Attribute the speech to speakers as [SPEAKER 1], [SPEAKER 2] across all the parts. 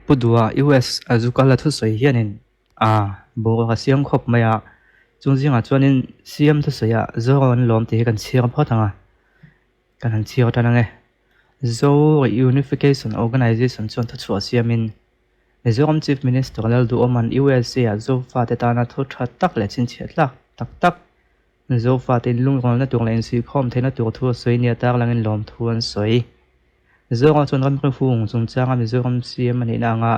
[SPEAKER 1] Pu Dua US a zu kal a thusawi hianin a boruak a siam khawp mai a, chung zingah chuanin CM thusawiah Zoram an lawm tih hi kan chhiar phawt ang a, kan han chhiar tan ang e. Zo Reunification Organisation chuan thuchhuah siamin Mizoram Chief Minister Lalduhawma'n USA-ah Zofate tana thu tha tak leh chhinchhiah tlak tak tak Zofate inlungrualna tur leh insuihkhawm theihna tur thu a sawi nia tarlangin lawmthu an sawi. Mizoram chuan ramri hung chungchanga Mizoram CM a nihna anga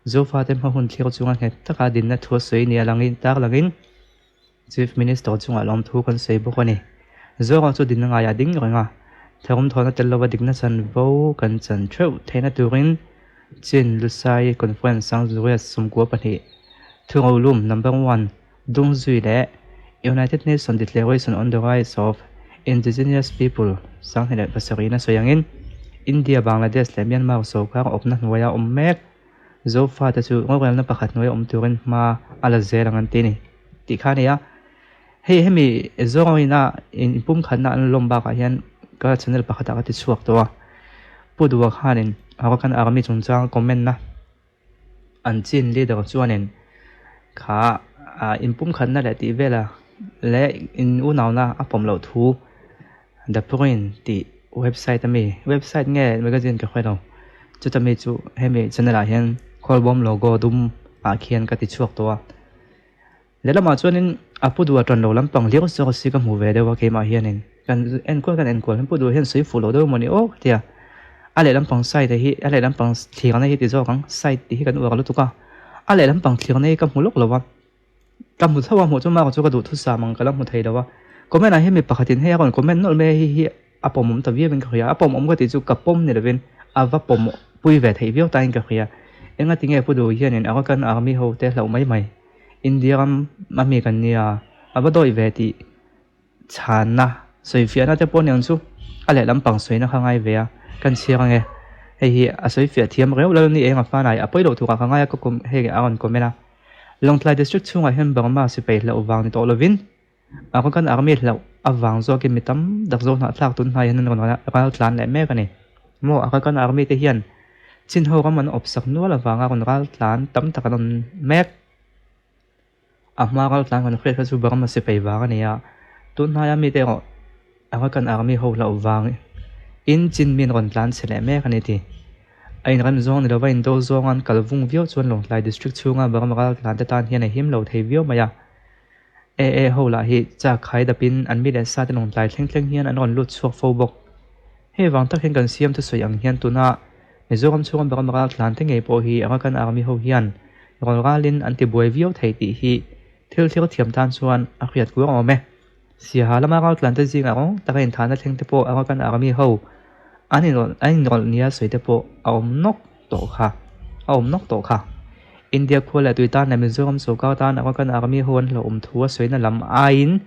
[SPEAKER 1] Zofate hma hun thlir chunga nghet taka dinna thu a sawi nia langin tarlangin Chief Minister chungah lawmthu kan sawi bawk a ni. Zoram chu dinna ngaiah ding reng a, tharum thawhna tel lova dikna chanvo kan chan theuh theihna turin Chin Lusai Conference Sangzuriat 12 Thurolum Number One Dungzui leh United Nations Declaration on the Rights of Indigenous People 2007 in a sawi angin India, Bangladesh leh Myanmar sorkar awpna hnuaia awm mek Zofate chu rorelna pakhat hnuaia awm turin hma a la zel ang an ti a ni tih kha a ni a. Hei hemi zawngawina inpumkhatna an lawm bakah hian ka channel pakhatah ka ti chhuak tawh a, Pu Duha khanin Arakan Army chungchang comment na An chin leader chuanin kha inpumkhatna leh tih vela leh in unauna a pawm loh thu The Point tih website ami website nge magazine ka hre lo chuta mi chu hemi channel ah hian khawlbawm logo dum ah khian ka ti chhuak tawh a. Lehlamah chuanin a pu duh a ṭan lo lampang liau zawk si ka hmu ve deuh a keimah hianin kan enkual kan enkual hian pu duh hian sawi fuh loh deuh mawni aw ka ti a, a lehlampang side hi a lehlampang thlirna hi ti zawk ang side tih hi kan uar lutuk a, a lehlampang thlirna hi ka hmu lawk lo va, ka hmu tho a hmuh chu mah chu ka duhthusam ang ka la hmu thei lo a, comment ah hian mi pakhatin hei a rawn comment nawlh mai a hei hi a pawmawm ta viau in ka hria a, a pawmawm ka tih chu ka pawm ni lovin a va pawm pui ve theih viau tain ka hria, engati nge pu duh hianin Arakan Army ho te hlauh mai mai. India ram a mi kan nia, a va dawih ve tih chhanna sawifiahna te pawh aniang chu a lehlam pang sawina kha ngai ve a, kan chhiar ange. Hei hi a sawifiah thiam reuh lo ni eng a fanai a pawi loh turah ka ngai a ka kum hei a rawn comment a. Lawngtlai District chhungah hian Burma sipai hlauh vang ni tawh lovin Arakan Army hlauh avang zawkin mi tam tak zawk hnahthlak tun hnai hian an rawn ral tlan leh mek a ni. Maw Arakan Army te hian Chin ho ram an awp sak nual avanga rawn ral tlan tam tak an awm mek. A hma ral tlan kan hriat kha chu Burma sipai vang a ni a, tun hnaia mite erawh Arakan Army ho hlauh vang in Chin mi an rawn tlan chhe leh mek a ni ti. A inrem zawng ni lova indo zawng an kal vung viau chuan Lawngtlai District chhunga Burma ral tlan te tan hian a him lo thei viau mai a. AA ho lah hi chak khai dapin an mi leh sa te lawngtlai thleng thleng hian an rawn lut chhuak fo bawk. Hei vang tak hian kan siam thusawi ang hian tuna Mizoram chhunga Burma ral tlan te ngei pawh hi Arakan Army ho hian rawn ralin an ti buai viau thei tih hi thil thlir thiam tan chuan a hriat kuang awm e. Siaha lama ral tlan te zingah rawng taka inthahna thleng te pawh Arakan Army ho an inrawlh an inrawlh nia sawi te pawh a awm nawk tawh kha a awm nawk tawh kha. India khua leh tui tan leh Mizoram sorkar tan Arakan Army ho an hlauhawm thu a sawina lam aiin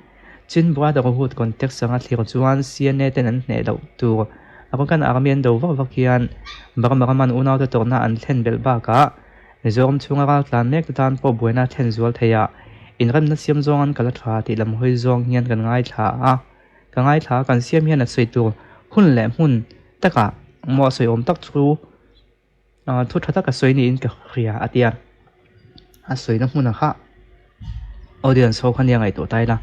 [SPEAKER 1] Chin Brotherhood context anga thlir chuan CNA ten an hneh loh tur Arakan Army an do vak vak hian Burma rama an unaute tawrhna an thlen belh bakah Mizoram chhunga raltlan mek te tan pawh buaina a thlen zual thei a, inremna siam zawng an kal a tha tih lam hawi zawng hian kan ngaithla a, ka ngaithla a, kan siam hian a sawi tur hun leh hmun takah maw a sawi awm tak chu thu tha tak a sawi niin ka hria a ti a, a sawina hmunah kha audience ho kha nia ngaihtuah ta ila.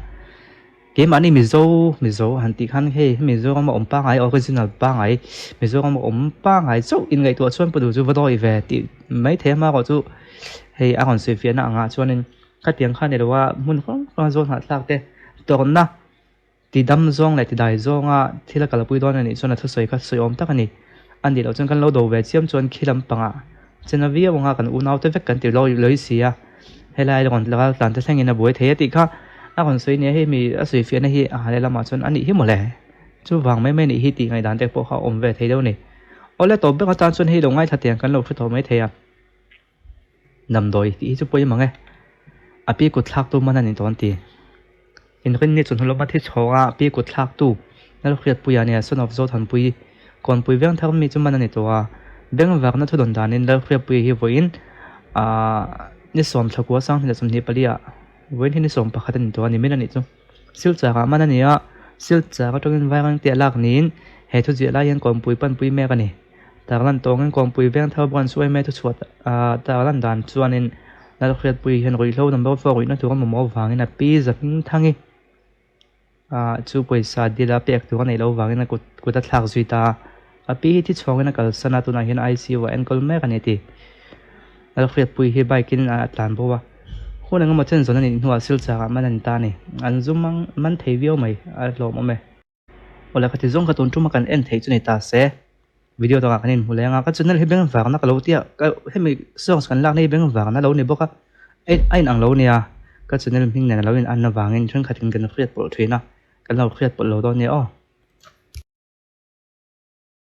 [SPEAKER 1] Keimahni Mizo Mizo han tih khan hei Mizoram a awm pangngai original pangngai Mizoram a awm pangngai chauh in ngaihtuah chuan pu duh chu va dawi ve tih mai thei a hma chu hei a rawn sawi fiahna angah chuanin khatiang kha ni lo a hmun hrang hrang a zawn hnahthlak te tawrhna ti dam zawng leh ti dai zawnga thil a kalpui dawn a nih chuan a thusawi kha sawi awm tak a ni a nih loh chuan kan lo do ve chiam chuan khi lampangah chena viau anga kan unau te vek kan ti lawi si a. Helai rawn ral tlan te thlengin a buai thei a tih kha a rawn sawi nia hei mi a sawi fiahna hi a hale lamah chuan a nih hi mawle chuvang mai mai nih hi tih ngaihdan te pawh kha a awm ve thei deuh a ni. Awle tawp ber atan chuan hei lo ngaithla tiang kan lo hre tawh mai thei a, damdawi tih hi chu pawimawh ang e, a pi kut thlak tu man a ni tawh an ti. Inrinni chu hnulawma thi chhawng a pi kut thlak tu Lalhriatpuia nia Son of Zothanpui Kawnpui veng thar mi chu man a ni tawh a, bengvarna thu dawn danin Lalhriatpuia hi vawiin aah ni sawm thlakua sanghnih leh 24 ah vawiin hi ni 11 a ni tawh a ni min a nih chu. Silchar ah man a ni a, Silchar atangin Vairang te a lak niin he thu ziah lai hian Kawnpui panpui mek a ni. Tarlan tawngin Kawnpui Vengthar Branch yma thuchhuah tarlan dan chuanin Lalhriatpuii hian ruihhlo number 4 ruihna tur a mamawh avangin a pi Zahmingthangi chu pawisa dila pek tur a neih loh avangin a kut kut a thlak zui ta a. A pi hi thi chhawngin a kalsan a, tunah hian ICU ah enkawl mek a ni a ti. Lalhriatpuii hi bike in a tlan bo a, hun engemaw chen zawn a nih hnuah Silchar ah man a ni ta a ni. An zu mang man thei viau mai, a hlawmawm e. Awle ka ti zawng kha tun tuma kan en theih chu ni ta se video dangah kan inhmu leng a ka channel hi beng vangna ka lo tia ka hemi songs kan lakna hi beng vangna lo ni bawk a a inang lo nia ka channel hming nen a lo in an avangin thenkhatin kan hriat pawlh thin a kan lo hriat pawlh lo dawn nia aw.